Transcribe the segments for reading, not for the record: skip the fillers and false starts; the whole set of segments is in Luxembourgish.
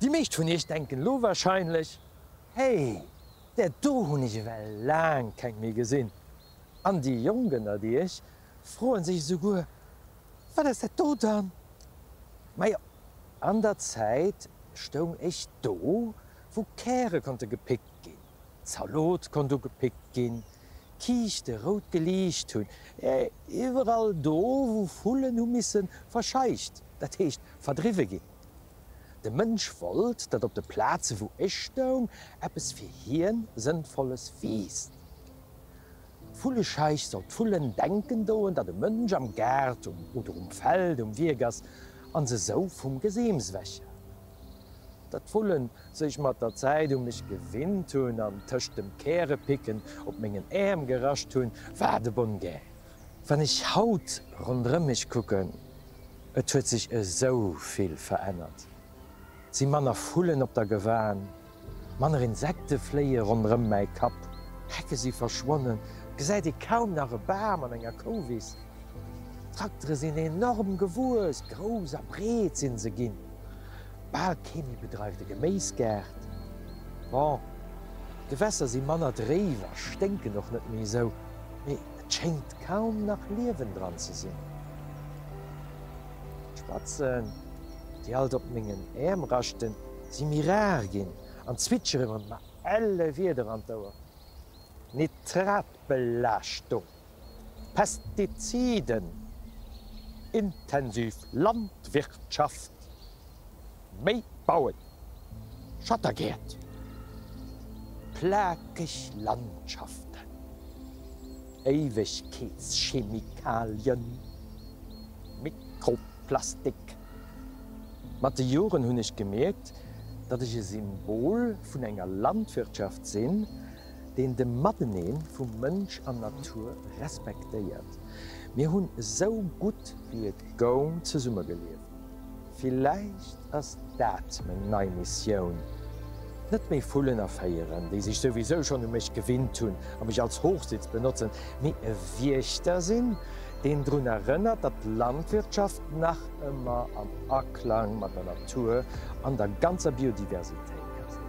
Déi meescht vun iech denken elo warscheinlech, Hey, där do hunn ech ewell laang keng méi gesinn. An déi Jonk ënnert iech froen sech esouguer, Wat ass dat do dann? Majo, an der Zäit stoung ech do, wou Käre konnte gepickt ginn, Zalot konnt ugepickt ginn, Kiischte rout geliicht hunn, iwwerall do, wou Vullen hu misse verscheicht, dat heescht verdriwwe ginn. De Mënsch wollt, datt op de Plaze wou ech stoung, eppes fir hien Sënnvolles wiisst. D'Vullescheich soll d'Vullen denken doen, datt e Mënsch am Gaart oder um Feld um Wierk ass an se sou vum Geseems ewechjat. Datt d'Vullen sech mat der Zäit u mech gewinnt hunn an tëscht dem Kärepicken op mengen Äerm gerascht hunn, war de bonne guerre. Wann ech haut ronderëm mech kucken, et huet sech esou vill verännert. Et si manner Vullen op der Gewan, manner Insekte fléie ronderëm mäi Kapp, Hecke si verschwonnen, et gesäit ee kaum nach e Bam an enger Kouwiss. D'Traktere sinn enorm gewuess, grouss a breet sinn se ginn. Bal kee méi bedreift e Geméisgaart. Bon, d'Gewässer si manner dréif a sténken och net méi esou, mee et schéngt kaum nach Liewen dran ze sinn. D'Spatzen, déi alt op mengen Äerm raschten, si méi rar ginn an zwitschere mer elle Wieder an d'Ouer. Nitratbelaaschtung, Pestiziden, intensiv Landwirtschaft, méi bauen, Schattergäert, plakeg Landschaften, Éiwegkeetschemikalien, Mikroplastik. Mat de Joren hunn ech gemierkt, datt ech e Symbol vun enger Landwirtschaft sinn, deen de Matenee vu Mënsch an Natur respektéiert. Mir hunn esou gutt wéi et goung zesummegelieft. Villäicht ass dat meng nei Missioun, net méi Vullen erféieren, déi sech souwisou schonn u mech gewinnt hunn a mech als Hochsitz benotzen, mee e Wiechter sinn, deen drun erënnert, datt Landwirtschaft nach ëmmer am Aklang mat der Natur an der ganzer Biodiversitéit ka sinn.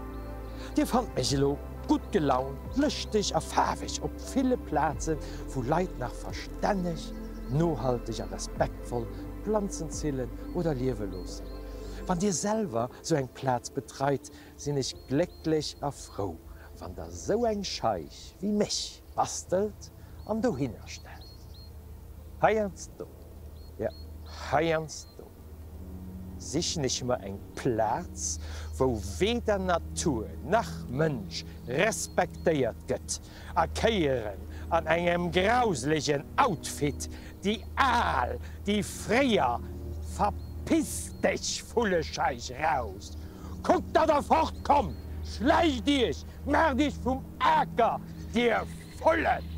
Dir fannt mech elo gutt gelaunt, lëschteg a faarweg op ville Plazen, wou Leit nach verstänneg, nohalteg a respektvoll Planzen zillen oder liewe loossen. Wann Dir selwer sou eng Plaz betreit, sinn ech glécklech a frou, wann Der sou eng Scheich wéi mech bastelt an dohinner stellt. Heiansdo, jo heiansdo sichen ech mer eng Plaz, wou weder Natur nach Mënsch respektéiert gëtt, a kéieren an engem grauselegen Outfit déi al, déi fréier Verpiss dech, Vullescheich, raus! Kuckt, datt der fort kommt! Schläicht iech, maacht iech vum Aker, dir Vullen!